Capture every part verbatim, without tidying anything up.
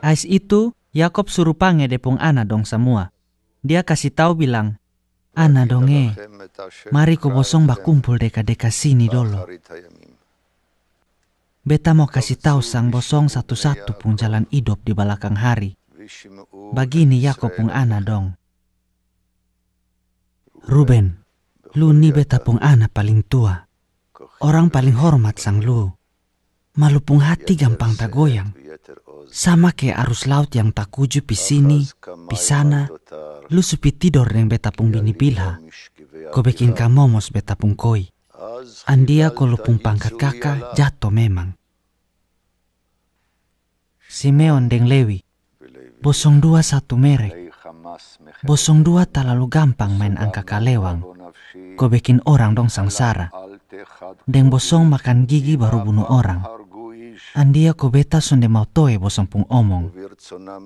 Ais itu, Yakob suru pange de pung ana dong samua. Dia kasi tau bilang, "Ana dong e, mari ko bosong bakumpul deka-deka sini dolo. Beta mau kasi tau sang bosong satu-satu pung jalan idop di balakang hari." Bagini Yakob pung ana dong, "Ruben, lu ni beta pung ana paling tua. Orang paling hormat sang lu. Ma lu pung hati gampang tagoyang. Sama ke arus laut yang takuju pi sini, pi sana, lu su pi tidor deng beta pung bini Bilha, ko bekin kamomos beta pung koi. Andia ko lu pung pangkat kaka jato memang. Simeon deng Lewi, bosong dua satu merek. Bosong dua talalu gampang maen angka kalewang, ko bekin orang dong sangsara. Deng bosong makan gigi baru bunu orang. Andia ko beta sonde mau toe bosong pung omong.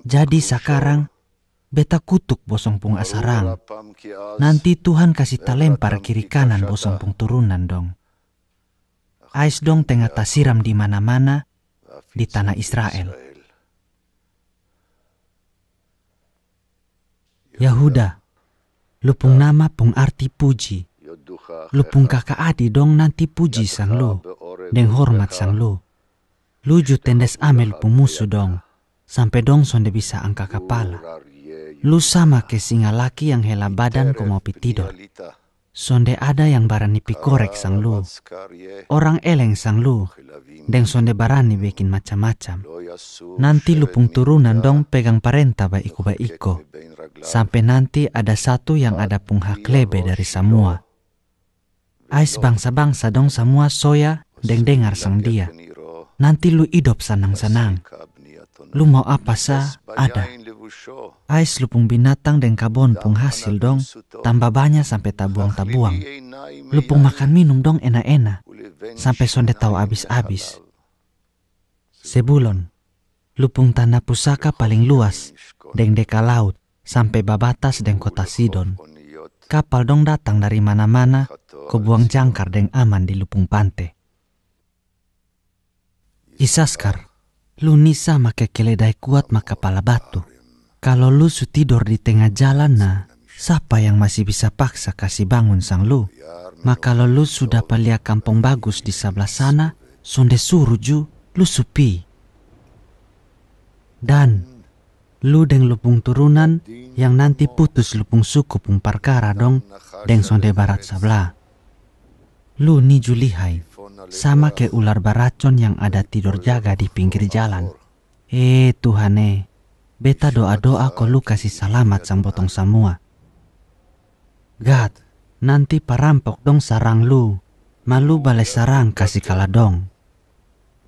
Jadi sakarang, beta kutuk bosong pung asarang. Nanti Tuhan kasi talempar kiri kanan bosong pung turunan dong. Ais dong tenga tasiram di mana-mana di tana Israel." Yahuda, lu pung nama pung arti puji. Lu pung kaka adi dong nanti puji sang lu, deng hormat sang lu. Lu ju tendes ame lu pung musu dong, sampe dong sonde bisa angka kapala. Lu sama ke singa laki yang hela badan ko mau pi tidor. Sonde ada yang barani pi korek sang lu. Orang eleng sang lu, deng sonde barani bekin macam-macam. Nanti lu pung turunan dong pegang parenta baiko-baiko, sampe nanti ada satu yang ada pung hak lebe dari samua. Ais bangsa-bangsa dong samua soya deng dengar sang dia. Nanti lu idop sanang-sanang. Lu mau apa sa, ada. Ais lu pung binatang deng kabon pung hasil dong tamba banya sampe tabuang-tabuang. Lu pung makan minum dong ena-ena, sampe sonde tau abis-abis. Sebulon, lu pung tana pusaka paling luas, deng deka laut, sampe babatas deng kota Sidon. Kapal dong datang dari mana-mana, ko buang jangkar deng aman di lu pung pante. Isaskar, lu ni sama ke keledai kuat ma kapala batu. Kalo lu su tidor di tenga jalan na, sapa yang masi bisa paksa kasi bangun sang lu? Ma kalo lu su dapa lia kampong bagus di sabla sana, sonde suru ju, lu su pi. Dan, lu deng lu pung turunan yang nanti putus lu pung suku pung parkara dong deng sonde barat sabla. Lu ni ju lihai, sama ke ular baracon yang ada tidor jaga di pinggir jalan. E Tuhan e, beta doa-doa ko lu kasi salamat sang botong samua. Gad, nanti parampok dong sarang lu, ma lu bale sarang kasi kala dong.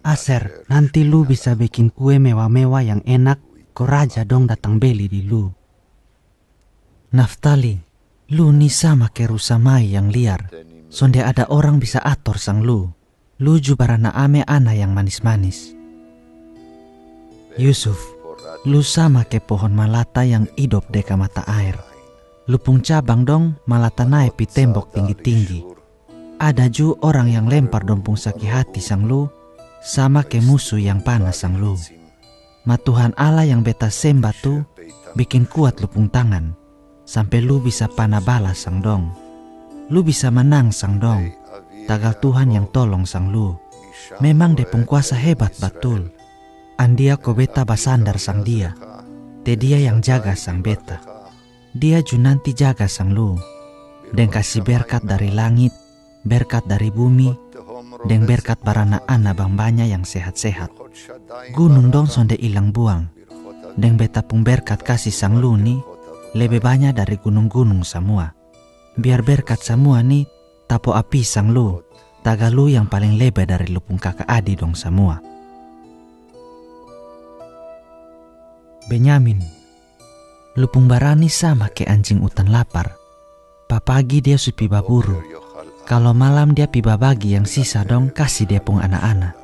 Aser, nanti lu bisa bekin kue mewa-mewa yang enak, ko raja dong datang beli di lu. Naftali, lu ni sama ke rusa mai yang liar, sonde ada orang bisa ator sang lu. Lu ju barana ame ana yang manis-manis. Yusuf, lu sama ke pohon malata yang idop deka mata aer. Lu pung cabang dong malata nae pi tembok tinggi-tinggi. Ada ju orang yang lempar dong pung saki hati sang lu, sama ke musu yang pana sang lu. Ma Tuhan Allah yang beta semba tu bekin kuat lu pung tangan, sampe lu bisa pana balas sang dong. Lu bisa manang sang dong, tagal Tuhan yang tolong sang lu. Memang de pung kuasa hebat batul. Andia ko beta basandar sang dia, te dia yang jaga sang beta. Dia ju nanti jaga sang lu, deng kasi berkat dari langit, berkat dari bumi, deng berkat barana ana bangbanya yang sehat-sehat. Gunung dong sonde ilang buang, deng beta pung berkat kasi sang lu ni lebe banya dari gunung-gunung samua. Biar berkat samua ni tapo api sang lu, tagal lu yang paling lebe dari lu pung kaka adi dong samua. Benyamin, lu pung barani sama ke anjing utan lapar. Papagi dia su pi baburu. Kalo malam dia pi babagi yang sisa dong kasi dia pung ana-ana.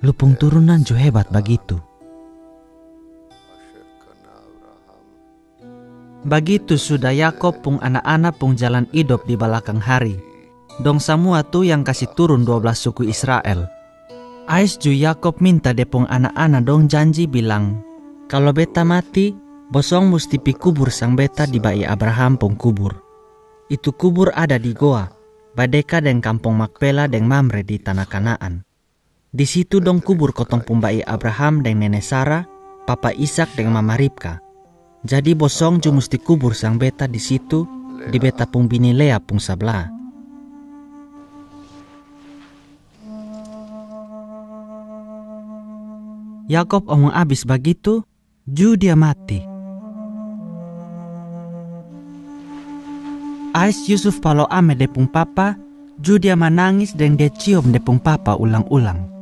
Lu pung turunan ju hebat bagitu. Bagitu suda Yakob pung ana-ana pung jalan idop di balakang hari. Dong samua tu yang kasi turun dua blas suku Israel. Ais ju Yakob minta de pung ana-ana dong janji bilang, Kalo beta mati, bosong musti pi kubur sang beta di ba'i Abraham pung kubur. Itu kubur ada di Goa, badeka deng kampong Makpela deng Mamre di tana Kanaan. Di situ dong kubur kotong pung ba'i Abraham deng nene Sara, papa Isak deng mama Ribka. Jadi bosong ju musti kubur sang beta di situ, di beta pung bini Lea pung sabla. Yakob omong abis bagitu, ju dia mati. Ais Yusuf palo ame de pung papa, ju dia manangis deng dia ciom de pung papa ulang-ulang.